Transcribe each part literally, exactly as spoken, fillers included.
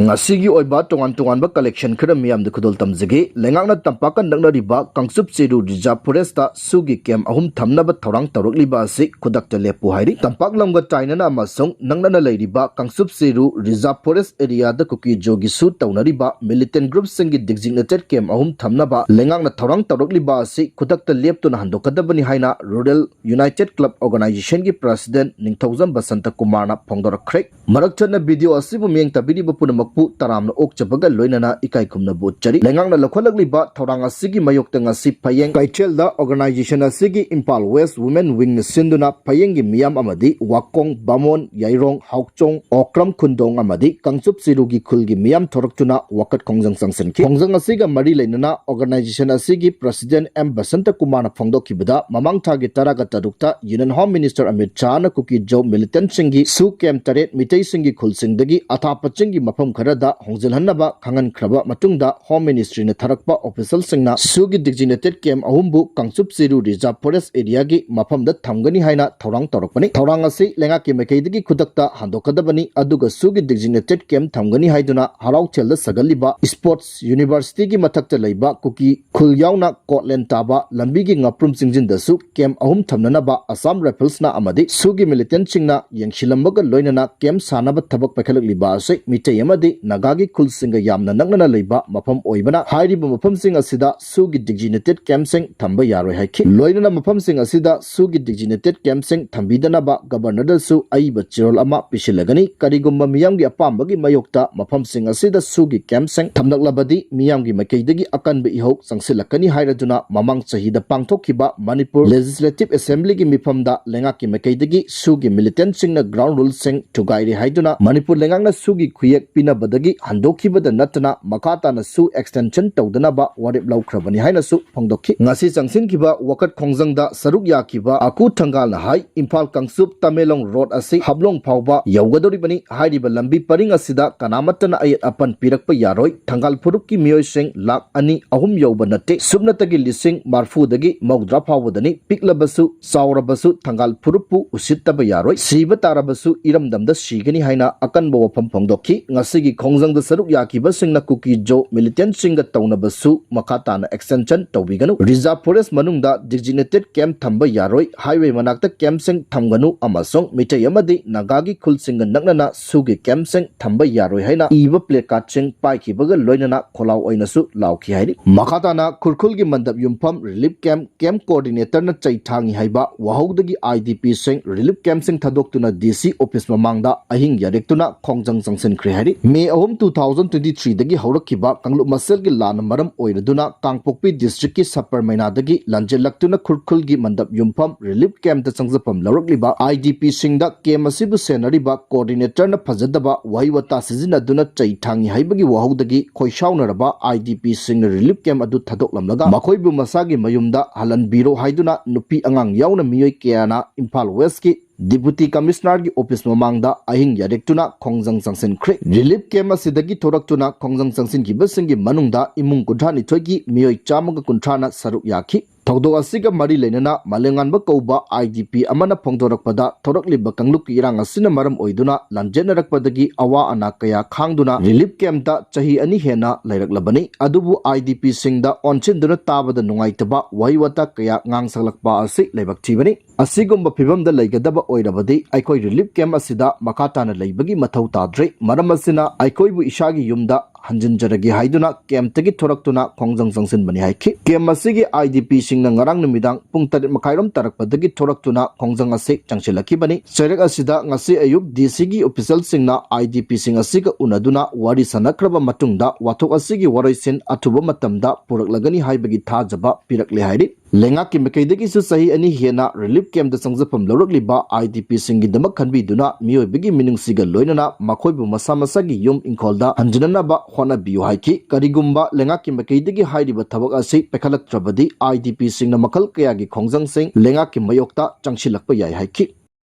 ꯉꯁꯤꯒꯤ ꯑꯣꯏꯕ ꯇꯣꯉꯥꯟ ꯇꯣꯉꯥꯟꯕ collection ꯈꯔ ꯃꯤꯌꯥꯝꯗ ꯈꯨꯗꯣꯜ ꯇꯝꯖꯒꯦ꯫ ꯂꯩꯉꯥꯛꯅ ꯇꯝꯄꯥꯛꯀ ꯅꯛꯅꯔꯤꯕ ꯀꯥꯡꯆꯨꯞ ꯆꯤꯔꯨ Reserve Forest ꯇ ꯁꯨꯒꯤ camp ꯑꯍꯨꯝ ꯊꯝꯅꯕ ꯊꯧꯔꯥꯡ ꯇꯧꯔꯛꯂꯤꯕ ꯑꯁꯤ ꯈꯨꯗꯛꯇ ꯂꯦꯞꯄꯨ ꯍꯥꯏꯔꯤ꯫ ꯇꯝꯄꯥꯛ ꯂꯝꯒ ꯇꯥꯏꯅꯅ ꯑꯃꯁꯨꯡ ꯅꯛꯅꯅ ꯂꯩꯔꯤꯕ ꯀꯥꯡꯆꯨꯞ ꯆꯤꯔꯨ Reserve Forest area ꯗ ꯀꯨꯀꯤ ꯖꯣꯒꯤ ꯁꯨ ꯇꯧꯅꯔꯤꯕ militant group ꯁꯤꯡꯒꯤ designated camp ꯑꯍꯨꯝ ꯊꯝꯅꯕ ꯂꯩꯉꯥꯛꯅ ꯊꯧꯔꯥꯡ ꯇꯧꯔꯛꯂꯤꯕ ꯑꯁꯤ ꯈꯨꯗꯛꯇ ꯂꯦꯞꯇꯨꯅ ꯍꯟꯗꯣꯛꯀꯗꯕꯅꯤ ꯍꯥꯏꯅ Rural United Club Organization ꯒꯤ President ꯅꯤꯡꯊꯧꯖꯝ ꯕꯁꯟꯇ ꯀꯨꯃꯥꯔꯅ ꯐꯣꯡꯗꯣꯔꯛꯈ꯭ꯔꯦ꯫ ꯃꯔꯛ ꯊꯠꯅ video ꯑꯁꯤꯕꯨ ꯃꯤꯠꯌꯦꯡ ꯇꯥꯕꯤꯔꯤꯕ ꯄꯨꯝꯅꯃꯛꯄꯨ ꯇꯔꯥꯝꯅ ꯑꯣꯛꯆꯕꯒ ꯂꯣꯏꯅꯅ ꯏꯀꯥꯏ ꯈꯨꯝꯅꯕ ꯎꯠꯆꯔꯤ꯫ ꯂꯩꯉꯥꯛꯅ ꯂꯧꯈꯠꯂꯛꯂꯤꯕ ꯊꯧꯔꯥꯡ ꯑꯁꯤꯒꯤ ꯃꯥꯌꯣꯛꯇ ꯉꯁꯤ ꯐꯌꯦꯡ ꯀꯩꯊꯦꯜꯗ organization ꯑꯁꯤꯒꯤ Imphal West Women Wing ꯅ ꯁꯤꯟꯗꯨꯅ ꯐꯌꯦꯡꯒꯤ ꯃꯤꯌꯥꯝ ꯑꯃꯗꯤ ꯋꯥꯀꯣꯡ, ꯕꯥꯃꯣꯟ, ꯌꯥꯏꯔꯣꯡ, ꯍꯥꯎꯆꯣꯡ, ꯑꯣꯀ꯭ꯔꯝ ꯈꯨꯟꯗꯣꯡ ꯑꯃꯗꯤ ꯀꯥꯡꯆꯨꯞ ꯆꯤꯔꯨꯒꯤ ꯈꯨꯜꯒꯤ ꯃꯤꯌꯥꯝ ꯊꯣꯔꯛꯇꯨꯅ ꯋꯥꯀꯠ ꯈꯣꯡꯖꯪ ꯆꯪꯁꯤꯟꯈꯤ꯫ ꯈꯣꯡꯖꯪ ꯑꯁꯤꯒ ꯃꯔꯤ ꯂꯩꯅꯅ organization ꯑꯁꯤꯒꯤ President ꯑꯦꯝ ꯕꯁꯟꯇ ꯀꯨꯃꯥꯔꯅ ꯐꯣꯡꯗꯣꯛꯈꯤꯕꯗ, ꯃꯃꯥꯡ ꯊꯥꯒꯤ ꯇꯔꯥꯒ ꯇꯔꯨꯛꯇ Union Home Minister ꯑꯃꯤꯠ ꯁꯥꯍꯅ ꯀꯨꯀꯤ ꯖꯣ militant ꯁꯤꯡꯒꯤ ꯁꯨ camp ꯇꯔꯦꯠ ꯃꯤꯇꯩꯁꯤꯡꯒꯤ ꯈꯨꯜꯁꯤꯡꯗꯒꯤ ꯑꯊꯥꯞꯄ ꯆꯤꯡꯒꯤ ꯃꯐꯝ ꯈꯔꯗ ꯍꯣꯡꯖꯤꯜꯍꯟꯅꯕ ꯈꯪꯍꯟꯈ꯭ꯔꯕ ꯃꯇꯨꯡꯗ, Home Ministry ꯅ ꯊꯥꯔꯛꯄ official ꯁꯤꯡꯅ ꯁꯨꯒꯤ designated camp ꯑꯍꯨꯝꯕꯨ ꯀꯥꯡꯆꯨꯞ ꯆꯤꯔꯨ Reserve Forest area ꯒꯤ ꯃꯐꯝꯗ ꯊꯝꯒꯅꯤ ꯍꯥꯏꯅ ꯊꯧꯔꯥꯡ ꯇꯧꯔꯛꯄꯅꯤ꯫ ꯊꯧꯔꯥꯡ ꯑꯁꯤ ꯂꯩꯉꯥꯛꯀꯤ ꯃꯥꯏꯀꯩꯗꯒꯤ ꯈꯨꯗꯛꯇ ꯍꯟꯗꯣꯛꯀꯗꯕꯅꯤ, ꯑꯗꯨꯒ ꯁꯨꯒꯤ designated camp ꯊꯝꯒꯅꯤ ꯍꯥꯏꯗꯨꯅ ꯍꯔꯥꯎꯊꯦꯜꯗ ꯁꯥꯒꯠꯂꯤꯕ Sports University ꯒꯤ ꯃꯊꯛꯇ ꯂꯩꯕ ꯀꯨꯀꯤ ꯈꯨꯜ ꯌꯥꯎꯅ ꯀꯣꯠꯂꯦꯟ ꯇꯥꯕ ꯂꯝꯕꯤꯒꯤ ꯉꯥꯄ꯭ꯔꯨꯝ ꯆꯤꯡꯖꯤꯟꯗꯁꯨ camp ꯑꯍꯨꯝ ꯊꯝꯅꯅꯕ Assam Rifles ꯅ ꯑꯃꯗꯤ ꯁꯨꯒꯤ militant ꯁꯤꯡꯅ ꯌꯦꯡꯁꯤꯜꯂꯝꯕꯒ ꯂꯣꯏꯅꯅ camp ꯁꯥꯅꯕ ꯊꯕꯛ ꯄꯥꯏꯈꯠꯂꯛꯂꯤꯕ ꯑꯁꯤ ꯃꯤꯇꯩ ꯑꯃꯗꯤ ꯅꯥꯒꯥꯒꯤ ꯈꯨꯜꯁꯤꯡꯒ ꯌꯥꯝꯅ ꯅꯛꯅꯅ ꯂꯩꯕ ꯃꯐꯝ ꯑꯣꯏꯕꯅ, ꯍꯥꯏꯔꯤꯕ ꯃꯐꯝꯁꯤꯡ ꯑꯁꯤꯗ ꯁꯨꯒꯤ designated camp ꯁꯤꯡ ꯊꯝꯕ ꯌꯥꯔꯣꯏ ꯍꯥꯏꯈꯤ꯫ ꯂꯣꯏꯅꯅ ꯃꯐꯝꯁꯤꯡ ꯑꯁꯤꯗ ꯁꯨꯒꯤ designated camp ꯁꯤꯡ ꯊꯝꯕꯤꯗꯅꯕ Governor ꯗꯁꯨ ꯑꯏꯕ ꯆꯦꯔꯣꯜ ꯑꯃ ꯄꯤꯁꯤꯜꯂꯒꯅꯤ꯫ ꯀꯔꯤꯒꯨꯝꯕ ꯃꯤꯌꯥꯝꯒꯤ ꯑꯄꯥꯝꯕꯒꯤ ꯃꯥꯌꯣꯛꯇ ꯃꯐꯝꯁꯤꯡ ꯑꯁꯤꯗ ꯁꯨꯒꯤ camp ꯁꯤꯡ ꯊꯝꯂꯛꯂꯕꯗꯤ, ꯃꯤꯌꯥꯝꯒꯤ ꯃꯥꯏꯀꯩꯗꯒꯤ ꯑꯀꯟꯕ ꯏꯍꯧ ꯆꯪꯁꯤꯜꯂꯛꯀꯅꯤ ꯍꯥꯏꯔꯗꯨꯅ, ꯃꯃꯥꯡ ꯆꯍꯤꯗ ꯄꯥꯡꯊꯣꯛꯈꯤꯕ Manipur Legislative Assembly ꯒꯤ ꯃꯤꯐꯝꯗ ꯂꯩꯉꯥꯛꯀꯤ ꯃꯥꯏꯀꯩꯗꯒꯤ ꯁꯨꯒꯤ militant ꯁꯤꯡꯅ ground rule ꯁꯤꯡ ꯊꯨꯒꯥꯏꯔꯦ ꯍꯥꯏꯗꯨꯅ, ꯃꯅꯤꯄꯨꯔ ꯂꯩꯉꯥꯛꯅ ꯁꯨꯒꯤ ꯈꯨꯌꯦꯛ ꯄꯤꯅꯕꯗꯒꯤ ꯍꯟꯗꯣꯛꯈꯤꯕꯗ ꯅꯠꯇꯅ, ꯃꯈꯥ ꯇꯥꯅ ꯁꯨ extension ꯇꯧꯗꯅꯕ ꯋꯥꯔꯦꯞ ꯂꯧꯈ꯭ꯔꯕꯅꯤ ꯍꯥꯏꯅꯁꯨ ꯐꯣꯡꯗꯣꯛꯈꯤ꯫ ꯉꯁꯤ ꯆꯪꯁꯤꯟꯈꯤꯕ ꯋꯥꯀꯠ ꯈꯣꯡꯖꯪꯗ ꯁꯔꯨꯛ ꯌꯥꯈꯤꯕ ꯑꯀꯨ ꯊꯪꯒꯥꯜꯅ ꯍꯥꯏ, ꯏꯝꯐꯥꯜ ꯀꯥꯡꯆꯨꯞ ꯇꯃꯦꯡꯂꯣꯡ road ꯑꯁꯤ ꯍꯥꯐꯂꯣꯡ ꯐꯥꯎꯕ ꯌꯧꯒꯗꯧꯔꯤꯕꯅꯤ꯫ ꯍꯥꯏꯔꯤꯕ ꯂꯝꯕꯤ ꯄꯔꯤꯡ ꯑꯁꯤꯗ ꯀꯅꯥꯃꯠꯇꯅ ꯑꯌꯦꯠ ꯑꯄꯟ ꯄꯤꯔꯛꯄ ꯌꯥꯔꯣꯏ꯫ ꯊꯪꯒꯥꯜ ꯐꯨꯔꯨꯞꯀꯤ ꯃꯤꯑꯣꯏꯁꯤꯡ ꯂꯥꯈ ꯑꯅꯤ ꯑꯍꯨꯝ ꯌꯧꯕ ꯅꯠꯇꯦ꯫ ꯁꯨꯞꯅꯇꯒꯤ ꯂꯤꯁꯤꯡ ꯃꯔꯐꯨꯗꯒꯤ ꯃꯧꯗ꯭ꯔꯥ ꯐꯥꯎꯕꯗꯅꯤ꯫ ꯄꯤꯛꯂꯕꯁꯨ ꯆꯥꯎꯔꯕꯁꯨ ꯊꯪꯒꯥꯜ ꯐꯨꯔꯨꯞꯄꯨ ꯎꯁꯤꯠꯇꯕ ꯌꯥꯔꯣꯏ꯫ ꯁꯤꯕ ꯇꯥꯔꯕꯁꯨ ꯏꯔꯝꯗꯝꯗ ꯁꯤꯒꯅꯤ ꯍꯥꯏꯅ ꯑꯀꯟꯕ ꯋꯥꯐꯝ ꯐꯣꯡꯗꯣꯛꯈꯤ꯫ ꯉꯁꯤ ꯒꯤ ꯈꯣꯡꯖꯪꯗ ꯁꯔꯨꯛ ꯌꯥꯈꯤꯕꯁꯤꯡꯅ ꯀꯨꯀꯤ ꯖꯣ militantꯁꯤꯡꯒ ꯇꯧꯅꯕꯁꯨ ꯃꯈꯥ ꯇꯥꯅ extension ꯇꯧꯕꯤꯒꯅꯨ꯫ Reserve Forest ꯃꯅꯨꯡꯗ designated camp ꯊꯝꯕ ꯌꯥꯔꯣꯏ꯫ Highway ꯃꯅꯥꯛꯇ campꯁꯤꯡ ꯊꯝꯒꯅꯨ ꯑꯃꯁꯨꯡ ꯃꯤꯇꯩ ꯑꯃꯗꯤ ꯅꯥꯒꯥꯒꯤ ꯈꯨꯜꯁꯤꯡꯒ ꯅꯛꯅꯅ ꯁꯨꯒꯤ campꯁꯤꯡ ꯊꯝꯕ ꯌꯥꯔꯣꯏ ꯍꯥꯏꯅ ꯏꯕ placardꯁꯤꯡ ꯄꯥꯏꯈꯤꯕꯒ ꯂꯣꯏꯅꯅ ꯈꯣꯜꯂꯥꯎ ꯑꯣꯏꯅꯁꯨ ꯂꯥꯎꯈꯤ ꯍꯥꯏꯔꯤ꯫ ꯃꯈꯥ ꯇꯥꯅ ꯈꯨꯔꯈꯨꯜꯒꯤ ꯃꯟꯗꯞ ꯌꯨꯝꯐꯝ relief camp, camp coordinatorꯅ ꯆꯩ ꯊꯥꯡꯉꯤ ꯍꯥꯏꯕ ꯋꯥꯍꯧꯗꯒꯤ IDPꯁꯤꯡ relief campꯁꯤꯡ ꯊꯥꯗꯣꯛꯇꯨꯅ DC office ꯃꯃꯥꯡꯗ ꯑꯍꯤꯡ ꯌꯥꯔꯦꯛꯇꯨꯅ ꯈꯣꯡꯖꯪ ꯆꯪꯁꯤꯟꯈ꯭ꯔꯦ ꯍꯥꯏꯔꯤ꯫ May ꯑꯍꯨꯝ, two thousand twenty threeꯗꯒꯤ ꯍꯧꯔꯛꯈꯤꯕ ꯀꯥꯡꯂꯨꯞ ꯃꯁꯦꯜꯒꯤ ꯂꯥꯟꯅ ꯃꯔꯝ ꯑꯣꯏꯔꯗꯨꯅ ꯀꯥꯡꯄꯣꯛꯄꯤ districtꯀꯤ ꯁꯄꯔ ꯃꯩꯅꯥꯗꯒꯤ ꯂꯥꯟꯖꯦꯜꯂꯛꯇꯨꯅ ꯈꯨꯔꯈꯨꯜꯒꯤ ꯃꯟꯗꯞ ꯌꯨꯝꯐꯝ relief campꯇ ꯆꯪꯖꯐꯝ ꯂꯧꯔꯛꯂꯤꯕ IDPꯁꯤꯡꯗ camp ꯑꯁꯤꯕꯨ ꯁꯦꯟꯅꯔꯤꯕ coordinatorꯅ ꯐꯖꯗꯕ ꯋꯥꯍꯩ ꯋꯥꯇꯥ ꯁꯤꯖꯤꯟꯅꯗꯨꯅ ꯆꯩ ꯊꯥꯡꯉꯤ ꯍꯥꯏꯕꯒꯤ ꯋꯥꯍꯧꯗꯒꯤ ꯈꯣꯏꯁꯥꯎꯅꯔꯕ IDPꯁꯤꯡꯅ relief camp ꯑꯗꯨ ꯊꯥꯗꯣꯛꯂꯝꯂꯒ ꯃꯈꯣꯏꯕꯨ ꯃꯁꯥꯒꯤ ꯃꯌꯨꯝꯗ ꯍꯜꯍꯟꯕꯤꯔꯣ ꯍꯥꯏꯗꯨꯅ ꯅꯨꯄꯤ ꯑꯉꯥꯡ ꯌꯥꯎꯅ ꯃꯤꯑꯣꯏ ꯀꯌꯥꯅ ꯏꯝꯐꯥꯜ Westꯀꯤ Deputy Commissionerꯒꯤ office ꯃꯃꯥꯡꯗ ꯑꯍꯤꯡ ꯌꯥꯔꯦꯛꯇꯨꯅ ꯈꯣꯡꯖꯪ ꯆꯪꯁꯤꯟꯈ꯭ꯔꯦ꯫ Relief camp ꯑꯁꯤꯗꯒꯤ ꯊꯣꯔꯛꯇꯨꯅ ꯈꯣꯡꯖꯪ ꯆꯪꯁꯤꯟꯈꯤꯕꯁꯤꯡꯒꯤ ꯃꯅꯨꯡꯗ ꯏꯃꯨꯡ ꯀꯨꯟꯊ꯭ꯔꯥ ꯅꯤꯊꯣꯏꯒꯤ ꯃꯤꯑꯣꯏ ꯆꯥꯝꯃꯒ ꯀꯨꯟꯊ꯭ꯔꯥꯅ ꯁꯔꯨꯛ ꯌꯥꯈꯤ꯫ ꯊꯧꯗꯣꯛ ꯑꯁꯤꯒ ꯃꯔꯤ ꯂꯩꯅꯅ ꯃꯥꯂꯦꯝꯉꯥꯟꯕ ꯀꯧꯕ IDP ꯑꯃꯅ ꯐꯣꯡꯗꯣꯔꯛꯄꯗ, ꯊꯣꯔꯛꯂꯤꯕ ꯀꯥꯡꯂꯨꯞꯀꯤ ꯏꯔꯥꯡ ꯑꯁꯤꯅ ꯃꯔꯝ ꯑꯣꯏꯗꯨꯅ ꯂꯥꯟꯖꯦꯟꯅꯔꯛꯄꯗꯒꯤ ꯑꯋꯥ ꯑꯅꯥ ꯀꯌꯥ ꯈꯥꯡꯗꯨꯅ relief campꯇ ꯆꯍꯤ ꯑꯅꯤ ꯍꯦꯟꯅ ꯂꯩꯔꯛꯂꯕꯅꯤ꯫ ꯑꯗꯨꯕꯨ IDPꯁꯤꯡꯗ ꯑꯣꯟꯁꯤꯟꯗꯨꯅ ꯇꯥꯕꯗ ꯅꯨꯡꯉꯥꯏꯇꯕ ꯋꯥꯍꯩ ꯋꯥꯇꯥ ꯀꯌꯥ ꯉꯥꯡꯁꯛꯂꯛꯄ ꯑꯁꯤ ꯂꯥꯏꯕꯛ ꯊꯤꯕꯅꯤ꯫ ꯑꯁꯤꯒꯨꯝꯕ ꯐꯤꯕꯝꯗ ꯂꯩꯒꯗꯕ ꯑꯣꯏꯔꯕꯗꯤ ꯑꯩꯈꯣꯏ relief camp ꯑꯁꯤꯗ ꯃꯈꯥ ꯇꯥꯅ ꯂꯩꯕꯒꯤ ꯃꯊꯧ ꯇꯥꯗ꯭ꯔꯦ꯫ ꯃꯔꯝ ꯑꯁꯤꯅ ꯑꯩꯈꯣꯏꯕꯨ ꯏꯁꯥꯒꯤ ꯌꯨꯝꯗ ꯍꯟꯖꯤꯟꯖꯔꯒꯦ ꯍꯥꯏꯗꯨꯅ campꯇꯒꯤ ꯊꯣꯔꯛꯇꯨꯅ ꯈꯣꯡꯖꯪ ꯆꯪꯁꯤꯟꯕꯅꯤ ꯍꯥꯏꯈꯤ꯫ Camp ꯑꯁꯤꯒꯤ IDPꯁꯤꯡꯅ ꯉꯔꯥꯡ ꯅꯨꯃꯤꯗꯥꯡ ꯄꯨꯡ ꯇꯔꯦꯠ ꯃꯈꯥꯏꯔꯣꯝ ꯇꯥꯔꯛꯄꯗꯒꯤ ꯊꯣꯔꯛꯇꯨꯅ ꯈꯣꯡꯖꯪ ꯑꯁꯤ ꯆꯪꯁꯤꯜꯂꯛꯈꯤꯕꯅꯤ꯫ ꯆꯩꯔꯛ ꯑꯁꯤꯗ ꯉꯁꯤ ꯑꯌꯨꯛ DCꯒꯤ officialꯁꯤꯡꯅ IDPꯁꯤꯡ ꯑꯁꯤꯒ ꯎꯅꯗꯨꯅ ꯋꯥꯔꯤ ꯁꯥꯟꯅꯈ꯭ꯔꯕ ꯃꯇꯨꯡꯗ ꯋꯥꯊꯣꯛ ꯑꯁꯤꯒꯤ ꯋꯥꯔꯣꯏꯁꯤꯟ ꯑꯊꯨꯕ ꯃꯇꯝꯗ ꯄꯨꯔꯛꯂꯒꯅꯤ ꯍꯥꯏꯕꯒꯤ ꯊꯥꯖꯕ ꯄꯤꯔꯛꯂꯦ ꯍꯥꯏꯔꯤ꯫ ꯂꯩꯉꯥꯛꯀꯤ ꯃꯥꯏꯀꯩꯗꯒꯤꯁꯨ ꯆꯍꯤ ꯑꯅꯤ ꯍꯦꯟꯅ relief campꯇ ꯆꯪꯖꯐꯝ ꯂꯧꯔꯛꯂꯤꯕ IDPꯁꯤꯡꯒꯤꯗꯃꯛ ꯈꯟꯕꯤꯗꯨꯅ ꯃꯤꯑꯣꯏꯕꯒꯤ ꯃꯤꯅꯨꯡꯁꯤꯒ ꯂꯣꯏꯅꯅ ꯃꯈꯣꯏꯕꯨ ꯃꯁꯥ ꯃꯁꯥꯒꯤ ꯌꯨꯝ ꯏꯪꯈꯣꯜꯗ ꯍꯟꯖꯤꯟꯅꯅꯕ ꯍꯣꯠꯅꯕꯤꯌꯨ ꯍꯥꯏꯈꯤ꯫ ꯀꯔꯤꯒꯨꯝꯕ ꯂꯩꯉꯥꯛꯀꯤ ꯃꯥꯏꯀꯩꯗꯒꯤ ꯍꯥꯏꯔꯤꯕ ꯊꯕꯛ ꯑꯁꯤ ꯄꯥꯏꯈꯠꯂꯛꯇ꯭ꯔꯕꯗꯤ IDPꯁꯤꯡꯅ ꯃꯈꯜ ꯀꯌꯥꯒꯤ ꯈꯣꯡꯖꯪꯁꯤꯡ ꯂꯩꯉꯥꯛꯀꯤ ꯃꯥꯌꯣꯛꯇ ꯆꯪꯁꯤꯜꯂꯛꯄ ꯌꯥꯏ ꯍꯥꯏꯈꯤ꯫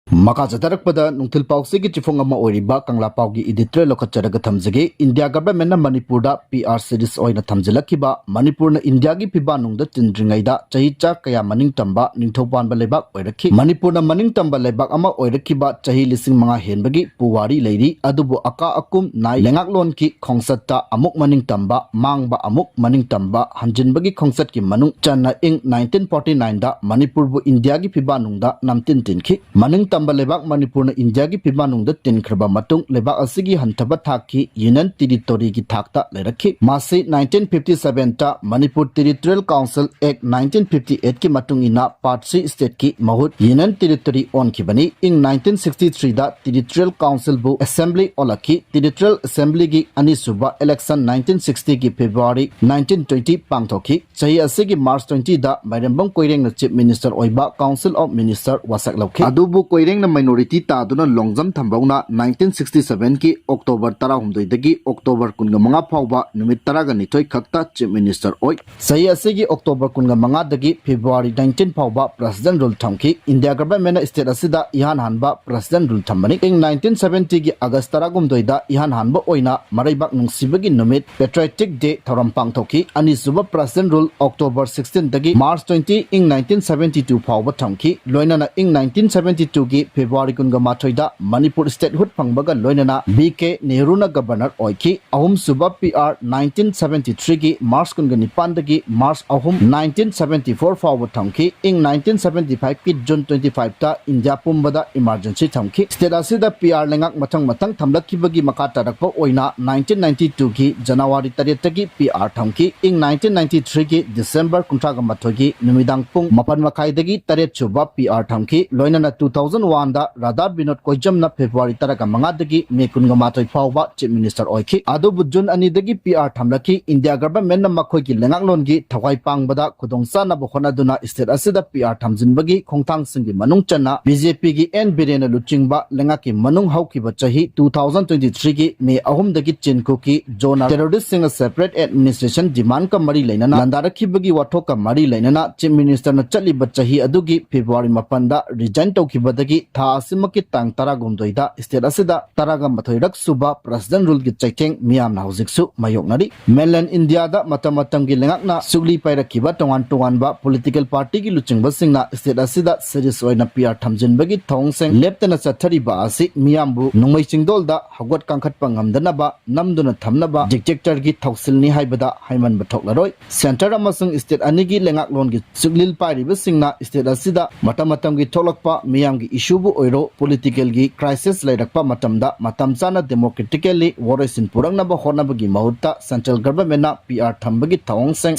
ꯃꯈꯥ ꯆꯠꯊꯔꯛꯄꯗ ꯅꯨꯡꯊꯤꯜ ꯄꯥꯎꯆꯦꯒꯤ ꯆꯤꯐꯣꯡ ꯑꯃ ꯑꯣꯏꯔꯤꯕ ꯀꯪꯂꯥ ꯄꯥꯎꯒꯤ editorial ꯂꯧꯈꯠꯆꯔꯒ ꯊꯝꯖꯒꯦ꯫ ꯏꯟꯗꯤꯌꯥ ꯒꯚꯔꯟꯃꯦꯟꯠꯅ ꯃꯅꯤꯄꯨꯔꯗ P R series ꯑꯣꯏꯅ ꯊꯝꯖꯤꯜꯂꯛꯈꯤꯕ, ꯃꯅꯤꯄꯨꯔꯅ ꯏꯟꯗꯤꯌꯥꯒꯤ ꯐꯤꯕꯥꯅꯨꯡꯗ ꯇꯤꯟꯗ꯭ꯔꯤꯉꯩꯗ ꯆꯍꯤ ꯆꯥ ꯀꯌꯥ ꯃꯅꯤꯡ ꯇꯝꯕ ꯅꯤꯡꯊꯧ ꯄꯥꯟꯕ ꯂꯩꯕꯥꯛ ꯑꯣꯏꯔꯛꯈꯤ꯫ ꯃꯅꯤꯄꯨꯔꯅ ꯃꯅꯤꯡ ꯇꯝꯕ ꯂꯩꯕꯥꯛ ꯑꯃ ꯑꯣꯏꯔꯛꯈꯤꯕ ꯆꯍꯤ ꯂꯤꯁꯤꯡ ꯃꯉꯥ ꯍꯦꯟꯕꯒꯤ ꯄꯨꯋꯥꯔꯤ ꯂꯩꯔꯤ꯫ ꯑꯗꯨꯕꯨ ꯑꯀꯥ ꯑꯀꯨꯝ ꯅꯥꯏ ꯂꯩꯉꯥꯛꯂꯣꯟꯒꯤ ꯈꯣꯡꯆꯠꯇ ꯑꯃꯨꯛ ꯃꯅꯤꯡ ꯇꯝꯕ, ꯃꯥꯡꯕ ꯑꯃꯨꯛ ꯃꯅꯤꯡ ꯇꯝꯕ, ꯍꯟꯖꯤꯟꯕꯒꯤ ꯈꯣꯡꯆꯠꯀꯤ ꯃꯅꯨꯡ ꯆꯟꯅ ꯏꯪ nineteen forty nine ꯗ ꯃꯅꯤꯄꯨꯔꯕꯨ ꯏꯟꯗꯤꯌꯥꯒꯤ ꯐꯤꯕꯥꯅꯨꯡꯗ ꯅꯝꯇꯤꯟ ꯇꯤꯟꯈꯤ꯫ ꯃꯅꯤꯡ ꯇꯝꯕ ꯂꯩꯕꯥꯛ ꯃꯅꯤꯄꯨꯔꯅ ꯏꯟꯗꯤꯌꯥꯒꯤ ꯐꯤꯕꯥꯅꯨꯡꯗ ꯇꯤꯟꯈ꯭ꯔꯕ ꯃꯇꯨꯡ ꯂꯩꯕꯥꯛ ꯑꯁꯤꯒꯤ ꯍꯟꯊꯕ ꯊꯥꯛꯀꯤ union territory ꯒꯤ ꯊꯥꯛꯇ ꯂꯩꯔꯛꯈꯤ꯫ ꯃꯁꯤ nineteen fifty seven ꯇ Manipur Territorial Council Act nineteen fifty eight ꯀꯤ ꯃꯇꯨꯡ ꯏꯟꯅ Part C state ꯀꯤ ꯃꯍꯨꯠ union territory ꯑꯣꯟꯈꯤꯕꯅꯤ꯫ ꯏꯪ nineteen sixty three ꯗ Territorial Council ꯕꯨ Assembly ꯑꯣꯜꯂꯛꯈꯤ꯫ Territorial Assembly ꯒꯤ ꯑꯅꯤꯁꯨꯕ election nineteen sixty ꯒꯤ February nineteen twenty ꯄꯥꯡꯊꯣꯛꯈꯤ꯫ ꯆꯍꯤ ꯑꯁꯤꯒꯤ March twenty ꯗ ꯃꯥꯏꯔꯦꯝꯕꯝ ꯀꯣꯏꯔꯦꯡꯅ Chief Minister ꯑꯣꯏꯕ Council of Minister ꯋꯥꯁꯛ ꯂꯧꯈꯤ꯫ ꯑꯗꯨꯕꯨ ꯀꯣꯏꯔꯦꯡꯅ minority ꯇꯥꯗꯨꯅ ꯂꯣꯡꯖꯝ ꯊꯝꯕꯧꯅ nineteen sixty seven ꯀꯤ October ꯇꯔꯥꯍꯨꯝꯗꯣꯏꯗꯒꯤ October ꯀꯨꯟꯃꯉꯥ ꯐꯥꯎꯕ ꯅꯨꯃꯤꯠ ꯇꯔꯥꯅꯤꯊꯣꯏ ꯈꯛꯇ Chief Minister ꯑꯣꯏ꯫ ꯆꯍꯤ ꯑꯁꯤꯒꯤ October ꯀꯨꯟꯃꯉꯥꯗꯒꯤ February nineteen ꯐꯥꯎꯕ President Rule ꯊꯝꯈꯤ꯫ ꯏꯟꯗꯤꯌꯥ ꯒꯚꯔꯟꯃꯦꯟꯠꯅ state ꯑꯁꯤꯗ ꯏꯍꯥꯟ ꯍꯥꯟꯕ President Rule ꯊꯝꯕꯅꯤ꯫ ꯏꯪ nineteen seventy ꯒꯤ August ꯇꯔꯥꯍꯨꯝꯗꯣꯏꯗ ꯏꯍꯥꯟ ꯍꯥꯟꯕ ꯑꯣꯏꯅ ꯃꯔꯩꯕꯥꯛ ꯅꯨꯡꯁꯤꯕꯒꯤ ꯅꯨꯃꯤꯠ Patriotic Day ꯊꯧꯔꯝ ꯄꯥꯡꯊꯣꯛꯈꯤ꯫ ꯑꯅꯤꯁꯨꯕ President Rule October sixteen ꯗꯒꯤ March twenty ꯏꯪ nineteen seventy two ꯐꯥꯎꯕ ꯊꯝꯈꯤ꯫ ꯂꯣꯏꯅꯅ ꯏꯪ nineteen seventy two ꯒꯤ February ꯀꯨꯟꯃꯥꯊꯣꯏꯗ ꯃꯅꯤꯄꯨꯔ statehood ꯐꯪꯕꯒ ꯂꯣꯏꯅꯅ ꯕꯤ ꯀꯦ ꯅꯦꯍꯔꯨꯅ Governor ꯑꯣꯏꯈꯤ꯫ ꯑꯍꯨꯝꯁꯨꯕ P R nineteen seventy three ꯒꯤ March ꯀꯨꯟꯅꯤꯄꯥꯟꯗꯒꯤ March ꯑꯍꯨꯝ nineteen seventy four ꯐꯥꯎꯕ ꯊꯝꯈꯤ꯫ ꯏꯪ nineteen seventy five ꯀꯤ June twenty five ꯇ ꯏꯟꯗꯤꯌꯥ ꯄꯨꯝꯕꯗ emergency ꯊꯝꯈꯤ꯫ State ꯑꯁꯤꯗ P R ꯂꯩꯉꯥꯛ ꯃꯊꯪ ꯃꯊꯪ ꯊꯝꯂꯛꯈꯤꯕꯒꯤ ꯃꯈꯥ ꯇꯥꯔꯛꯄ ꯑꯣꯏꯅ nineteen ninety two ꯒꯤ January ꯇꯔꯦꯠꯇꯒꯤ P R ꯊꯝꯈꯤ꯫ ꯏꯪ nineteen ninety three ꯒꯤ December ꯀꯨꯟꯊ꯭ꯔꯥꯒ ꯃꯥꯊꯣꯏꯒꯤ ꯅꯨꯃꯤꯗꯥꯡ ꯄꯨꯡ ꯃꯥꯄꯟ ꯃꯈꯥꯏꯗꯒꯤ ꯇꯔꯦꯠ ꯁꯨꯕ P R ꯊꯝꯈꯤ꯫ ꯂꯣꯏꯅꯅ two thousand one ꯗ ꯔꯥꯙꯥ ꯕꯤꯅꯣꯗ ꯀꯣꯏꯖꯝꯅ February ꯇꯔꯥꯃꯉꯥꯗꯒꯤ May ꯀꯨꯟꯃꯥꯊꯣꯏ ꯐꯥꯎꯕ Chief Minister ꯑꯣꯏꯈꯤ꯫ ꯑꯗꯨꯕꯨ June ꯑꯅꯤꯗꯒꯤ P R ꯊꯝꯂꯛꯈꯤ꯫ ꯏꯟꯗꯤꯌꯥ ꯒꯚꯔꯟꯃꯦꯟꯠꯅ ꯃꯈꯣꯏꯒꯤ ꯂꯩꯉꯥꯛꯂꯣꯟꯒꯤ ꯊꯋꯥꯏ ꯄꯥꯡꯕꯗ ꯈꯨꯗꯣꯡꯆꯥꯅꯕ ꯍꯣꯠꯅꯗꯨꯅ state ꯑꯁꯤꯗ P R ꯊꯝꯖꯤꯟꯕꯒꯤ ꯈꯣꯡꯊꯥꯡꯁꯤꯡꯒꯤ ꯃꯅꯨꯡ ꯆꯟꯅ B J P ꯒꯤ N ꯕꯤꯔꯦꯟꯅ ꯂꯨꯆꯤꯡꯕ ꯂꯩꯉꯥꯛꯀꯤ ꯃꯅꯨꯡ ꯍꯧꯈꯤꯕ ꯆꯍꯤ two thousand twenty three ꯒꯤ May ꯑꯍꯨꯝꯗꯒꯤ ꯆꯤꯟꯈꯨꯀꯤ ꯖꯣꯟꯅ terrorist ꯁꯤꯡꯅ separate administration demand ꯀ ꯃꯔꯤ ꯂꯩꯅꯅ ꯂꯥꯟꯗꯥꯔꯛꯈꯤꯕꯒꯤ ꯋꯥꯊꯣꯛꯀ ꯃꯔꯤ ꯂꯩꯅꯅ Chief Minister ꯅ ꯆꯠꯂꯤꯕ ꯆꯍꯤ ꯑꯗꯨꯒꯤ February ꯃꯥꯄꯟꯗ resign ꯇꯧꯈꯤꯕꯗꯒꯤ ꯀꯤ ꯊꯥ ꯑꯁꯤꯃꯛꯀꯤ ꯇꯥꯡ ꯇꯔꯥꯍꯨꯝꯗꯣꯏꯗ state ꯑꯁꯤꯗ ꯇꯔꯥꯃꯥꯊꯣꯏꯔꯛ ꯁꯨꯕ President Ruleꯒꯤ ꯆꯩꯊꯦꯡ ꯃꯤꯌꯥꯝꯅ ꯍꯧꯖꯤꯛꯁꯨ ꯃꯥꯌꯣꯛꯅꯔꯤ꯫ Mainland Indiaꯗ ꯃꯇꯝ ꯃꯇꯝꯒꯤ ꯂꯩꯉꯥꯛꯅ ꯁꯨꯛꯂꯤ ꯄꯥꯏꯔꯛꯈꯤꯕ ꯇꯣꯉꯥꯟ ꯇꯣꯉꯥꯟꯕ political partyꯒꯤ ꯂꯨꯆꯤꯡꯕꯁꯤꯡꯅ state ꯑꯁꯤꯗ serious ꯑꯣꯏꯅ PR ꯊꯝꯖꯤꯟꯕꯒꯤ ꯊꯧꯑꯣꯡꯁꯤꯡ ꯂꯦꯞꯇꯅ ꯆꯠꯊꯔꯤꯕ ꯑꯁꯤ ꯃꯤꯌꯥꯝꯕꯨ ꯅꯣꯡꯃꯩ ꯆꯤꯡꯗꯣꯜꯗ ꯍꯧꯒꯠ ꯀꯥꯡꯈꯠꯄ ꯉꯝꯗꯅꯕ ꯅꯝꯗꯨꯅ ꯊꯝꯅꯕ dictatorꯒꯤ ꯊꯧꯁꯤꯜꯅꯤ ꯍꯥꯏꯕꯗ ꯍꯥꯏꯃꯟꯕ ꯊꯣꯛꯂꯔꯣꯏ꯫ Centre ꯑꯃꯁꯨꯡ state ꯑꯅꯤꯒꯤ ꯂꯩꯉꯥꯛꯂꯣꯟꯒꯤ ꯁꯨꯛꯂꯤꯜ ꯄꯥꯏꯔꯤꯕꯁꯤꯡꯅ state ꯑꯁꯤꯗ ꯃꯇꯝ ꯃꯇꯝꯒꯤ ꯊꯣꯛꯂꯛꯄ ꯃꯤꯌꯥꯝꯒꯤ issueꯕꯨ ꯑꯣꯏꯔꯣ, politicalꯒꯤ crisis ꯂꯩꯔꯛꯄ ꯃꯇꯝꯗ ꯃꯇꯝ ꯆꯥꯅ democratically ꯋꯥꯔꯣꯏꯁꯤꯟ ꯄꯨꯔꯛꯅꯕ ꯍꯣꯠꯅꯕꯒꯤ ꯃꯍꯨꯠꯇ central governmentꯅ PR ꯊꯝꯕꯒꯤ ꯊꯧꯑꯣꯡꯁꯤꯡ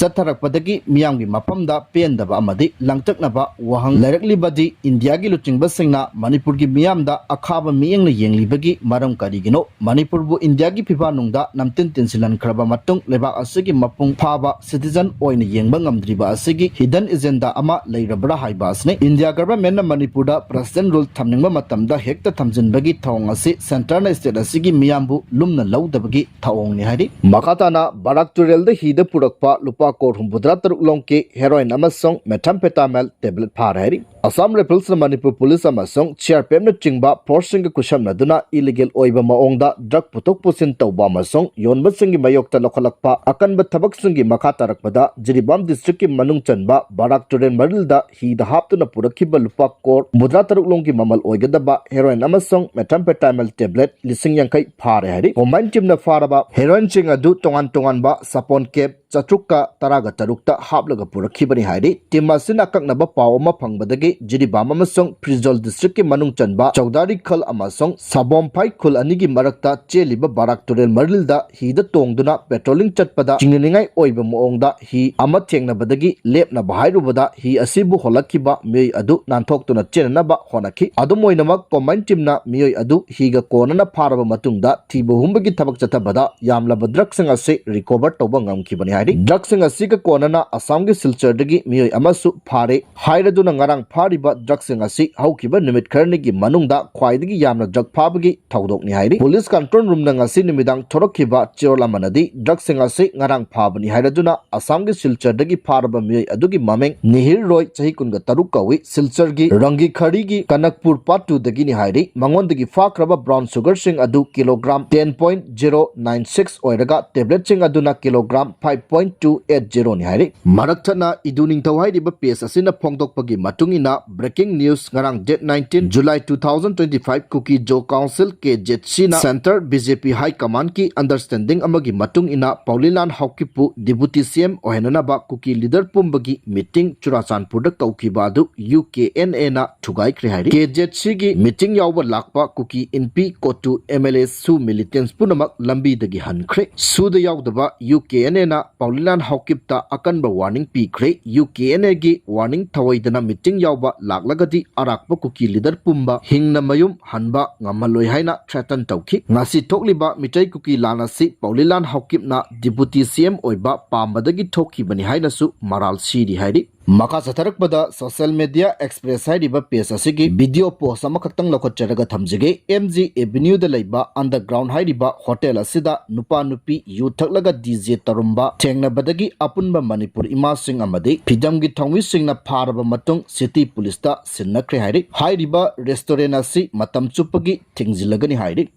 ꯆꯠꯊꯔꯛꯄꯗꯒꯤ ꯃꯤꯌꯥꯝꯒꯤ ꯃꯐꯝꯗ ꯄꯦꯟꯗꯕ ꯑꯃꯗꯤ ꯂꯥꯡꯇꯛꯅꯕ ꯋꯥꯍꯪ ꯂꯩꯔꯛꯂꯤꯕꯗꯤ ꯏꯟꯗꯤꯌꯥꯒꯤ ꯂꯨꯆꯤꯡꯕꯁꯤꯡꯅ ꯃꯅꯤꯄꯨꯔꯒꯤ ꯃꯤꯌꯥꯝꯗ ꯑꯈꯥꯕ ꯃꯤꯠꯌꯦꯡꯅ ꯌꯦꯡꯂꯤꯕꯒꯤ ꯃꯔꯝ ꯀꯔꯤꯒꯤꯅꯣ? ꯃꯅꯤꯄꯨꯔꯕꯨ ꯏꯟꯗꯤꯌꯥꯒꯤ ꯐꯤꯐꯥꯅꯨꯡꯗ ꯅꯝꯇꯤꯟ ꯇꯤꯟꯁꯤꯜꯍꯟꯈ꯭ꯔꯕ ꯃꯇꯨꯡ ꯂꯩꯕꯥꯛ ꯑꯁꯤꯒꯤ ꯃꯄꯨꯡ ꯐꯥꯕ citizen ꯑꯣꯏꯅ ꯌꯦꯡꯕ ꯉꯝꯗ꯭ꯔꯤꯕ ꯑꯁꯤꯒꯤ hidden agenda ꯑꯃ ꯂꯩꯔꯕ꯭ꯔꯥ ꯍꯥꯏꯕ ꯑꯁꯤꯅꯤ꯫ ꯏꯟꯗꯤꯌꯥ governmentꯅ ꯃꯅꯤꯄꯨꯔꯗ President Rule ꯊꯝꯅꯤꯡꯕ ꯃꯇꯝꯗ ꯍꯦꯛꯇ ꯊꯝꯖꯤꯟꯕꯒꯤ ꯊꯧꯑꯣꯡ ꯑꯁꯤ centreꯅ state ꯑꯁꯤꯒꯤ ꯃꯤꯌꯥꯝꯕꯨ ꯂꯨꯝꯅ ꯂꯧꯗꯕꯒꯤ ꯊꯧꯑꯣꯡꯅꯤ ꯍꯥꯏꯔꯤ꯫ ꯃꯈꯥ ꯇꯥꯅ ꯕꯔꯥꯛ ꯇꯨꯔꯦꯜꯗ ꯍꯤꯗ ꯄꯨꯔꯛꯄ ꯂꯨꯄꯥ ꯀꯣꯔ ꯍꯨꯝꯐꯨꯇꯔꯥ ꯇꯔꯨꯛ ꯂꯣꯝꯒꯤ heroin ꯑꯃꯁꯨꯡ methamphetamine tablet ꯐꯥꯔꯦ ꯍꯥꯏꯔꯤ꯫ Assam Riflesꯅ ꯃꯅꯤꯄꯨꯔ police ꯑꯃꯁꯨꯡ CRPFꯅꯆꯤꯡꯕ forceꯁꯤꯡꯒ ꯈꯨꯠꯁꯝꯅꯗꯨꯅ illegal ꯑꯣꯏꯕ ꯃꯑꯣꯡꯗ drug ꯄꯨꯊꯣꯛ ꯄꯨꯁꯤꯟ ꯇꯧꯕ ꯑꯃꯁꯨꯡ ꯌꯣꯟꯕꯁꯤꯡꯒꯤ ꯃꯥꯌꯣꯛꯇ ꯂꯧꯈꯠꯂꯛꯄ ꯑꯀꯟꯕ ꯊꯕꯛꯁꯤꯡꯒꯤ ꯃꯈꯥ ꯇꯥꯔꯛꯄꯗ ꯖꯤꯔꯤꯕꯥꯝ districtꯀꯤ ꯃꯅꯨꯡ ꯆꯟꯕ ꯕꯔꯥꯛ ꯇꯨꯔꯦꯜ ꯃꯔꯤꯜꯗ ꯍꯤꯗ ꯍꯥꯞꯇꯨꯅ ꯄꯨꯔꯛꯈꯤꯕ ꯂꯨꯄꯥ ꯀꯣꯔ ꯍꯨꯝꯐꯨꯇꯔꯥ ꯇꯔꯨꯛ ꯂꯣꯝꯒꯤ ꯃꯃꯜ ꯑꯣꯏꯒꯗꯕ heroin ꯑꯃꯁꯨꯡ methamphetamine tablet ꯂꯤꯁꯤꯡ ꯌꯥꯡꯈꯩ ꯐꯥꯔꯦ ꯍꯥꯏꯔꯤ꯫ Combine teamꯅ ꯐꯥꯔꯕ heroinꯁꯤꯡ ꯑꯗꯨ ꯇꯣꯉꯥꯟ ꯇꯣꯉꯥꯟꯕ ꯁꯥꯄꯣꯟ cap ꯆꯥꯇ꯭ꯔꯨꯛꯀ ꯇꯔꯥꯒ ꯇꯔꯨꯛꯇ ꯍꯥꯞꯂꯒ ꯄꯨꯔꯛꯈꯤꯕꯅꯤ ꯍꯥꯏꯔꯤ꯫ Team ꯑꯁꯤꯅ ꯑꯀꯛꯅꯕ ꯄꯥꯎ ꯑꯃ ꯐꯪꯕꯗꯒꯤ ꯖꯤꯔꯤꯕꯥꯝ ꯑꯃꯁꯨꯡ ꯐ꯭ꯔꯤꯖꯣꯜ districtꯀꯤ ꯃꯅꯨꯡ ꯆꯟꯕ ꯆꯧꯗꯥꯔꯤ ꯈꯜ ꯑꯃꯁꯨꯡ ꯁꯥꯕꯣꯝꯐꯥꯏ ꯈꯨꯜ ꯑꯅꯤꯒꯤ ꯃꯔꯛꯇ ꯆꯦꯜꯂꯤꯕ ꯕꯔꯥꯛ ꯇꯨꯔꯦꯜ ꯃꯔꯤꯜꯗ ꯍꯤꯗ ꯇꯣꯡꯗꯨꯅ patrolling ꯆꯠꯄꯗ ꯆꯤꯡꯅꯅꯤꯡꯉꯥꯏ ꯑꯣꯏꯕ ꯃꯑꯣꯡꯗ ꯍꯤ ꯑꯃ ꯊꯦꯡꯅꯕꯗꯒꯤ ꯂꯦꯞꯅꯕ ꯍꯥꯏꯔꯨꯕꯗ ꯍꯤ ꯑꯁꯤꯕꯨ ꯍꯣꯜꯂꯛꯈꯤꯕ ꯃꯤꯑꯣꯏ ꯑꯗꯨ ꯅꯥꯟꯊꯣꯛꯇꯨꯅ ꯆꯦꯟꯅꯅꯕ ꯍꯣꯠꯅꯈꯤ꯫ ꯑꯗꯨꯝ ꯑꯣꯏꯅꯃꯛ, Combine teamꯅ ꯃꯤꯑꯣꯏ ꯑꯗꯨ ꯍꯤꯒ ꯀꯣꯟꯅꯅ ꯐꯥꯔꯕ ꯃꯇꯨꯡꯗ ꯊꯤꯕ ꯍꯨꯝꯕꯒꯤ ꯊꯕꯛ ꯆꯠꯊꯕꯗ ꯌꯥꯝꯂꯕ drugꯁꯤꯡ ꯑꯁꯤ recover ꯇꯧꯕ ꯉꯝꯈꯤꯕꯅꯤ ꯍꯥꯏꯔꯤ꯫ Drugꯁꯤꯡ ꯑꯁꯤꯒ ꯀꯣꯟꯅꯅ ꯑꯁꯥꯝꯒꯤ ꯁꯤꯜꯆꯔꯗꯒꯤ ꯃꯤꯑꯣꯏ ꯑꯃꯁꯨ ꯐꯥꯔꯦ ꯍꯥꯏꯔꯗꯨꯅ ꯉꯔꯥꯡ ꯐꯥ ꯐꯥꯔꯤꯕ ꯗ꯭ꯔꯒꯁꯤꯡ ꯑꯁꯤ ꯍꯧꯈꯤꯕ ꯅꯨꯃꯤꯠ ꯈꯔꯅꯤꯒꯤ ꯃꯅꯨꯡꯗ ꯈ꯭ꯋꯥꯏꯗꯒꯤ ꯌꯥꯝꯅ ꯗ꯭ꯔꯒ ꯐꯥꯕꯒꯤ ꯊꯧꯗꯣꯛꯅꯤ ꯍꯥꯏꯔꯤ꯫ ꯄꯨꯂꯤꯁ ꯀꯟꯇ꯭ꯔꯣꯜ ꯔꯨꯝꯅ ꯉꯁꯤ ꯅꯨꯃꯤꯗꯥꯡ ꯊꯣꯔꯛꯈꯤꯕ ꯆꯦꯔꯣꯜ ꯑꯃꯅꯗꯤ ꯗ꯭ꯔꯒꯁꯤꯡ ꯑꯁꯤ ꯉꯔꯥꯡ ꯐꯥꯕꯅꯤ ꯍꯥꯏꯔꯗꯨꯅ ꯑꯁꯥꯝꯒꯤ ꯁꯤꯜꯆꯔꯗꯒꯤ ꯐꯥꯔꯕ ꯃꯤꯑꯣꯏ ꯑꯗꯨꯒꯤ ꯃꯃꯤꯡ ꯅꯤꯍꯤꯔ ꯔꯣꯏ, ꯆꯍꯤ ꯀꯨꯟꯒ ꯇꯔꯨꯛ ꯀꯧꯏ꯫ ꯁꯤꯜꯆꯔꯒꯤ ꯔꯪꯒꯤꯈꯔꯤꯒꯤ ꯀꯅꯛꯄꯨꯔ ꯄꯥꯠ ꯇꯨꯗꯒꯤꯅꯤ ꯍꯥꯏꯔꯤ꯫ ꯃꯉꯣꯟꯗꯒꯤ ꯐꯥꯈ꯭ꯔꯕ ꯕ꯭ꯔꯥꯎꯟ ꯁꯨꯒꯔꯁꯤꯡ ꯑꯗꯨ kilogram ten point zero nine six ꯑꯣꯏꯔꯒ ꯇꯦꯕ꯭ꯂꯦꯠꯁꯤꯡ ꯑꯗꯨꯅ kilogram five point two eight zeroꯅꯤ ꯍꯥꯏꯔꯤ꯫ ꯃꯔꯛ ꯊꯠꯅ ꯏꯗꯨ ꯅꯤꯡꯊꯧ ꯍꯥꯏꯔꯤꯕ ꯄꯦꯖ ꯑꯁꯤꯅ ꯐꯣꯡꯗꯣꯛꯄꯒꯤ ꯃꯇꯨꯡ ꯏꯟꯅ, ꯕ꯭ꯔꯦꯀꯤꯡ ꯅ꯭ꯌꯨꯁ, ꯉꯔꯥꯡ date nineteen July two thousand twenty five, ꯀꯨꯀꯤ ꯖꯣ ꯀꯥꯎꯟꯁꯤꯜ, ꯀꯦ ꯖꯦꯠ ꯁꯤꯅ ꯁꯦꯟꯇꯔ ꯕꯤ ꯖꯦ ꯄꯤ ꯍꯥꯏ ꯀꯃꯥꯟꯗꯀꯤ ꯑꯟꯗꯔꯁ꯭ꯇꯦꯟꯗꯤꯡ ꯑꯃꯒꯤ ꯃꯇꯨꯡ ꯏꯟꯅ ꯄꯥꯎꯂꯤꯂꯥꯟ ꯍꯥꯎꯀꯤꯞꯄꯨ ꯗꯤꯄꯨꯇꯤ ꯁꯤ ꯑꯦꯝ ꯑꯣꯏꯍꯟꯅꯅꯕ ꯀꯨꯀꯤ ꯂꯤꯗꯔ ꯄꯨꯝꯕꯒꯤ ꯃꯤꯇꯤꯡ ꯆꯨꯔꯥꯆꯥꯟꯄꯨꯔꯗ ꯀꯧꯈꯤꯕ ꯑꯗꯨ ꯌꯨ ꯀꯦ ꯑꯦꯟ ꯑꯦꯅ ꯊꯨꯒꯥꯏꯈ꯭ꯔꯦ ꯍꯥꯏꯔꯤ꯫ ꯀꯦ ꯖꯦꯠ ꯁꯤꯒꯤ ꯃꯤꯇꯤꯡ ꯌꯥꯎꯕ ꯂꯥꯛꯄ ꯀꯨꯀꯤ ꯏꯟꯄꯤ ꯀꯣꯇꯨ ꯑꯦꯝ ꯑꯦꯜ ꯑꯦ ꯁꯨ ꯃꯤꯂꯤꯇꯦꯟꯁ ꯄꯨꯝꯅꯃꯛ ꯂꯝꯕꯤꯗꯒꯤ ꯍꯟꯈ꯭ꯔꯦ꯫ ꯁꯨꯗ ꯌꯥꯎꯗꯕ ꯌꯨ ꯀꯦ ꯑꯦꯟ ꯑꯦꯅ ꯄꯥꯎꯂꯤꯂꯥꯟ ꯍꯥꯎꯀꯤꯞꯇ ꯑꯀꯟꯕ ꯋꯥꯔꯅꯤꯡ ꯄꯤꯈ꯭ꯔꯦ꯫ ꯌꯨ ꯀꯦ ꯑꯦꯟ ꯑꯦꯒꯤ ꯋꯥꯔꯅꯤꯡ ꯊꯧꯑꯣꯏꯗꯅ ꯃꯤꯇꯤꯡ ꯌꯥꯎꯕ ꯂꯥꯛꯂꯒꯗꯤ ꯑꯔꯥꯛꯄ ꯀꯨꯀꯤ ꯂꯤꯗꯔ ꯄꯨꯝꯕ ꯍꯤꯡꯅ ꯃꯌꯨꯝ ꯍꯟꯕ ꯉꯝꯍꯜꯂꯣꯏ ꯍꯥꯏꯅ ꯊ꯭ꯔꯦꯇꯟ ꯇꯧꯈꯤ꯫ ꯉꯁꯤ ꯊꯣꯛꯂꯤꯕ ꯃꯤꯇꯩ ꯀꯨꯀꯤ ꯂꯥꯟ ꯑꯁꯤ ꯄꯥꯎꯂꯤꯂꯥꯟ ꯍꯥꯎꯀꯤꯞꯅ ꯗꯤꯄꯨꯇꯤ ꯁꯤ ꯑꯦꯝ ꯑꯣꯏꯕ ꯄꯥꯝꯕꯗꯒꯤ ꯊꯣꯛꯈꯤꯕꯅꯤ ꯍꯥꯏꯅꯁꯨ ꯃꯔꯥꯜ ꯁꯤꯔꯤ ꯍꯥꯏꯔꯤ꯫ ꯃꯈꯥ ꯆꯠꯊꯔꯛꯄꯗ ꯁꯣꯁꯤꯌꯦꯜ ꯃꯦꯗꯤꯌꯥ ꯑꯦꯛꯁꯄ꯭ꯔꯦꯁ ꯍꯥꯏꯔꯤꯕ ꯄꯦꯖ ꯑꯁꯤꯒꯤ ꯚꯤꯗꯤꯑꯣ ꯄꯣꯁ ꯑꯃꯈꯛꯇꯪ ꯂꯧꯈꯠꯆꯔꯒ ꯊꯝꯖꯒꯦ꯫ ꯑꯦꯝ ꯖꯤ ꯑꯦꯚꯦꯅ꯭ꯌꯨꯗ ꯂꯩꯕ ꯑꯟꯗꯔꯒ꯭ꯔꯥꯎꯟ ꯍꯥꯏꯔꯤꯕ ꯍꯣꯇꯦꯜ ꯑꯁꯤꯗ ꯅꯨꯄꯥ ꯅꯨꯄꯤ ꯌꯨ ꯊꯛꯂꯒ ꯗꯤ ꯖꯦ ꯇꯧꯔꯝꯕ ꯊꯦꯡꯅꯕꯗꯒꯤ ꯑꯄꯨꯟꯕ ꯃꯅꯤꯄꯨꯔ ꯏꯃꯥꯁꯤꯡ ꯑꯃꯗꯤ ꯐꯤꯗꯝꯒꯤ ꯊꯧꯃꯤꯁꯤꯡꯅ ꯐꯥꯔꯕ ꯃꯇꯨꯡ ꯁꯤꯇꯤ ꯄꯨꯂꯤꯁꯇ ꯁꯤꯟꯅꯈ꯭ꯔꯦ ꯍꯥꯏꯔꯤ꯫ ꯍꯥꯏꯔꯤꯕ ꯔꯦꯁꯇꯨꯔꯦꯟ ꯑꯁꯤ ꯃꯇꯝ ꯆꯨꯞꯄꯒꯤ ꯊꯤꯡꯖꯤꯜꯂꯒꯅꯤ ꯍꯥꯏꯔꯤ꯫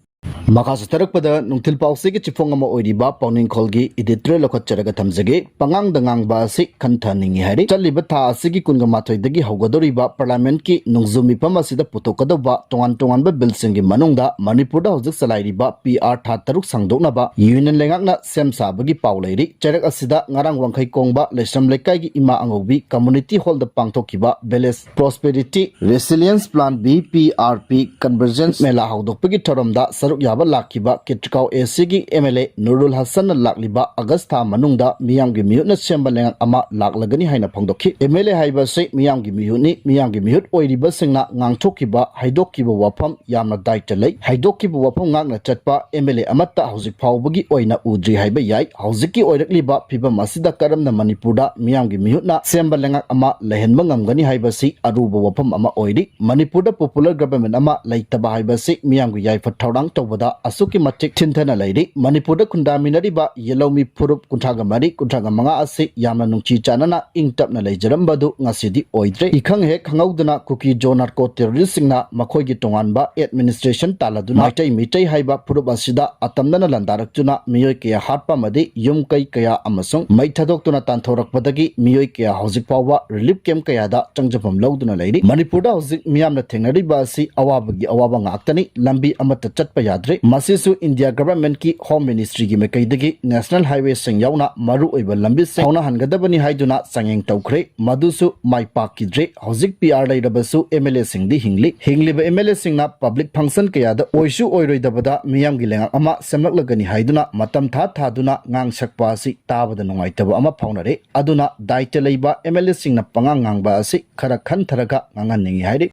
ꯃꯈꯥ ꯆꯠꯊꯔꯛꯄꯗ ꯅꯨꯡꯊꯤꯜ ꯄꯥꯎꯆꯦꯒꯤ ꯆꯤꯐꯣꯡ ꯑꯃ ꯑꯣꯏꯔꯤꯕ ꯄꯥꯎꯅꯤꯡꯈꯣꯜꯒꯤ ꯏꯗꯤꯇꯣꯔꯤꯌꯦꯜ ꯂꯧꯈꯠꯆꯔꯒ ꯊꯝꯖꯒꯦ꯫ ꯄꯉꯥꯡꯗ ꯉꯥꯡꯕ ꯑꯁꯤ ꯈꯟꯊꯅꯤꯡꯏ ꯍꯥꯏꯔꯤ꯫ ꯆꯠꯂꯤꯕ ꯊꯥ ꯑꯁꯤꯒꯤ ꯀꯨꯟꯒ ꯃꯥꯊꯣꯏꯗꯒꯤ ꯍꯧꯒꯗꯧꯔꯤꯕ ꯄꯥꯔꯂꯤꯌꯥꯃꯦꯟꯠꯀꯤ ꯅꯣꯡꯖꯨ ꯃꯤꯐꯝ ꯑꯁꯤꯗ ꯄꯨꯊꯣꯛꯀꯗꯧꯕ ꯇꯣꯉꯥꯟ ꯇꯣꯉꯥꯟꯕ ꯕꯤꯜꯁꯤꯡꯒꯤ ꯃꯅꯨꯡꯗ ꯃꯅꯤꯄꯨꯔꯗ ꯍꯧꯖꯤꯛ ꯆꯂꯥꯏꯔꯤꯕ ꯄꯤ ꯑꯥꯔ ꯊꯥ ꯇꯔꯨꯛ ꯁꯥꯡꯗꯣꯛꯅꯕ ꯌꯨꯅꯤꯌꯟ ꯂꯩꯉꯥꯛꯅ ꯁꯦꯝ ꯁꯥꯕꯒꯤ ꯄꯥꯎ ꯂꯩꯔꯤ꯫ ꯆꯩꯔꯛ ꯑꯁꯤꯗ ꯉꯔꯥꯡ ꯋꯥꯡꯈꯩ ꯀꯣꯡꯕ ꯂꯩꯁ꯭ꯔꯝ ꯂꯩꯀꯥꯏꯒꯤ ꯏꯃꯥ ꯑꯉꯧꯕꯤ ꯀꯝꯃꯨꯅꯤꯇꯤ ꯍꯣꯜꯗ ꯄꯥꯡꯊꯣꯛꯈꯤꯕ village prosperity resilience plan, V P R P, convergence mela ꯍꯧꯗꯣꯛꯄꯒꯤ ꯊꯧꯔꯝꯗ ꯁꯔꯨꯛ ꯌꯥꯕ ꯂꯥꯛꯈꯤꯕ ꯀꯦꯇ꯭ꯔꯤꯀꯥꯎ ꯑꯦ ꯁꯤꯒꯤ ꯑꯦꯝ ꯑꯦꯜ ꯑꯦ ꯅꯨꯔꯨꯜ ꯍꯁꯟꯅ ꯂꯥꯛꯂꯤꯕ ꯑꯥꯒꯁ ꯊꯥ ꯃꯅꯨꯡꯗ ꯃꯤꯌꯥꯝꯒꯤ ꯃꯤꯍꯨꯠꯅ ꯁꯦꯝꯕ ꯂꯩꯉꯥꯛ ꯑꯃ ꯂꯥꯛꯂꯒꯅꯤ ꯍꯥꯏꯅ ꯐꯣꯡꯗꯣꯛꯈꯤ꯫ ꯑꯦꯝ ꯑꯦꯜ ꯑꯦ ꯍꯥꯏꯕ ꯑꯁꯤ ꯃꯤꯌꯥꯝꯒꯤ ꯃꯤꯍꯨꯠꯅꯤ꯫ ꯃꯤꯌꯥꯝꯒꯤ ꯃꯤꯍꯨꯠ ꯑꯣꯏꯔꯤꯕꯁꯤꯡꯅ ꯉꯥꯡꯊꯣꯛꯈꯤꯕ, ꯍꯥꯏꯗꯣꯛꯈꯤꯕ ꯋꯥꯐꯝ ꯌꯥꯝꯅ ꯗꯥꯏꯇ ꯂꯩ꯫ ꯍꯥꯏꯗꯣꯛꯈꯤꯕ ꯋꯥꯐꯝ ꯉꯥꯛꯅ ꯆꯠꯄ ꯑꯦꯝ ꯑꯦꯜ ꯑꯦ ꯑꯃꯠꯇ ꯍꯧꯖꯤꯛ ꯐꯥꯎꯕꯒꯤ ꯑꯣꯏꯅ ꯎꯗ꯭ꯔꯤ ꯍꯥꯏꯕ ꯌꯥꯏ꯫ ꯍꯧꯖꯤꯛꯀꯤ ꯑꯣꯏꯔꯛꯂꯤꯕ ꯐꯤꯕꯝ ꯑꯁꯤꯗ ꯀꯔꯝꯅ ꯃꯅꯤꯄꯨꯔꯗ ꯃꯤꯌꯥꯝꯒꯤ ꯃꯤꯍꯨꯠꯅ ꯁꯦꯝꯕ ꯂꯩꯉꯥꯛ ꯑꯃ ꯂꯩꯍꯟꯕ ꯉꯝꯒꯅꯤ ꯍꯥꯏꯕꯁꯤ ꯑꯔꯨꯕ ꯋꯥꯐꯝ ꯑꯃ ꯑꯣꯏꯔꯤ꯫ ꯃꯅꯤꯄꯨꯔꯗ ꯄꯣꯄꯨꯂꯔ ꯒꯚꯔꯟꯃꯦꯟ ꯑꯃ ꯂꯩꯇꯕ ꯍꯥꯏꯕꯁꯤ ꯃꯤꯌꯥꯝꯒꯤ ꯌꯥꯏꯐ ꯊꯧꯔꯥꯡ ꯇꯧꯕꯗ ꯑꯁꯨꯛꯀꯤ ꯃꯇꯤꯛ ꯊꯤꯟꯊꯅ ꯂꯩꯔꯤ꯫ ꯃꯅꯤꯄꯨꯔꯗ ꯈꯨꯟꯗꯥꯃꯤꯟꯅꯔꯤꯕ ꯌꯦꯜꯍꯧꯃꯤ ꯐꯨꯔꯨꯞ ꯀꯨꯟꯊ꯭ꯔꯥꯒ ꯃꯔꯤ, ꯀꯨꯟꯊ꯭ꯔꯥꯒ ꯃꯉꯥ ꯑꯁꯤ ꯌꯥꯝꯅ ꯅꯨꯡꯁꯤ ꯆꯥꯟꯅꯅ ꯏꯪ ꯇꯞꯅ ꯂꯩꯖꯔꯝꯕꯗꯨ ꯉꯁꯤꯗꯤ ꯑꯣꯏꯗ꯭ꯔꯦ꯫ ꯏꯈꯪ ꯍꯦꯛ ꯈꯪꯍꯧꯗꯅ ꯀꯨꯀꯤ ꯖꯣ ꯅꯥꯔꯀꯣ ꯇꯦꯔꯣꯔꯤꯁꯁꯤꯡꯅ ꯃꯈꯣꯏꯒꯤ ꯇꯣꯉꯥꯟꯕ ꯑꯦꯗꯃꯤꯅꯤꯁꯇ꯭ꯔꯦꯁꯟ ꯇꯥꯜꯂꯗꯨꯅ ꯃꯩꯇꯩ ꯃꯤꯇꯩ ꯍꯥꯏꯕ ꯐꯨꯔꯨꯞ ꯑꯁꯤꯗ ꯑꯇꯝꯅꯅ ꯂꯥꯟꯗꯥꯔꯛꯇꯨꯅ ꯃꯤꯑꯣꯏ ꯀꯌꯥ ꯍꯥꯠꯄ ꯑꯃꯗꯤ ꯌꯨꯝ ꯀꯩ ꯀꯌꯥ ꯑꯃꯁꯨꯡ ꯃꯩ ꯊꯥꯗꯣꯛꯇꯨꯅ ꯇꯥꯟꯊꯣꯔꯛꯄꯗꯒꯤ ꯃꯤꯑꯣꯏ ꯀꯌꯥ ꯍꯧꯖꯤꯛ ꯐꯥꯎꯕ ꯔꯤꯂꯤꯐ ꯀꯦꯝꯞ ꯀꯌꯥꯗ ꯆꯪꯖꯐꯝ ꯂꯧꯗꯨꯅ ꯂꯩꯔꯤ꯫ ꯃꯅꯤꯄꯨꯔꯗ ꯍꯧꯖꯤꯛ ꯃꯤꯌꯥꯝꯅ ꯊꯦꯡꯅꯔꯤꯕ ꯑꯁꯤ ꯑꯋꯥꯕꯒꯤ ꯑꯋꯥꯕ ꯉꯥꯛꯇꯅꯤ꯫ ꯂꯝꯕꯤ ꯑꯃꯠꯇ ꯆꯠꯄ ꯌꯥꯗ꯭ꯔꯦ꯫ ꯃꯁꯤꯁꯨ ꯏꯟꯗꯤꯌꯥ ꯒꯚꯔꯟꯃꯦꯟꯠꯀꯤ ꯍꯣꯝ ꯃꯤꯅꯤꯁꯇ꯭ꯔꯤꯒꯤ ꯃꯥꯏꯀꯩꯗꯒꯤ ꯅꯦꯁꯅꯦꯜ ꯍꯥꯏꯋꯦꯁꯤꯡ ꯌꯥꯎꯅ ꯃꯔꯨꯑꯣꯏꯕ ꯂꯝꯕꯤꯁꯤꯡ ꯐꯥꯎꯅꯍꯟꯒꯗꯕꯅꯤ ꯍꯥꯏꯗꯨꯅ ꯆꯥꯡꯌꯦꯡ ꯇꯧꯈ꯭ꯔꯦ꯫ ꯃꯗꯨꯁꯨ ꯃꯥꯏ ꯄꯥꯛꯈꯤꯗ꯭ꯔꯦ꯫ ꯍꯧꯖꯤꯛ ꯄꯤ ꯑꯥꯔ ꯂꯩꯔꯕꯁꯨ ꯑꯦꯝ ꯑꯦꯜ ꯑꯦꯁꯤꯡꯗꯤ ꯍꯤꯡꯂꯤ꯫ ꯍꯤꯡꯂꯤꯕ ꯑꯦꯝ ꯑꯦꯜ ꯑꯦꯁꯤꯡꯅ ꯄꯕ꯭ꯂꯤꯛ ꯐꯪꯁꯟ ꯀꯌꯥꯗ ꯑꯣꯏꯁꯨ ꯑꯣꯏꯔꯣꯏꯗꯕꯗ ꯃꯤꯌꯥꯝꯒꯤ ꯂꯩꯉꯥꯛ ꯑꯃ ꯁꯦꯝꯂꯛꯂꯒꯅꯤ ꯍꯥꯏꯗꯨꯅ ꯃꯇꯝ ꯊꯥ ꯊꯥꯗꯨꯅ ꯉꯥꯡꯁꯛꯄ ꯑꯁꯤ ꯇꯥꯕꯗ ꯅꯨꯡꯉꯥꯏꯇꯕ ꯑꯃ ꯐꯥꯎꯅꯔꯦ꯫ ꯑꯗꯨꯅ ꯗꯥꯏꯇ ꯂꯩꯕ ꯑꯦꯝ ꯑꯦꯜ ꯑꯦꯁꯤꯡꯅ ꯄꯉꯥꯡ ꯉꯥꯡꯕ ꯑꯁꯤ ꯈꯔ ꯈꯟꯊꯔꯒ ꯉꯥꯡꯍꯟꯅꯤꯡꯏ ꯍꯥꯏꯔꯤ꯫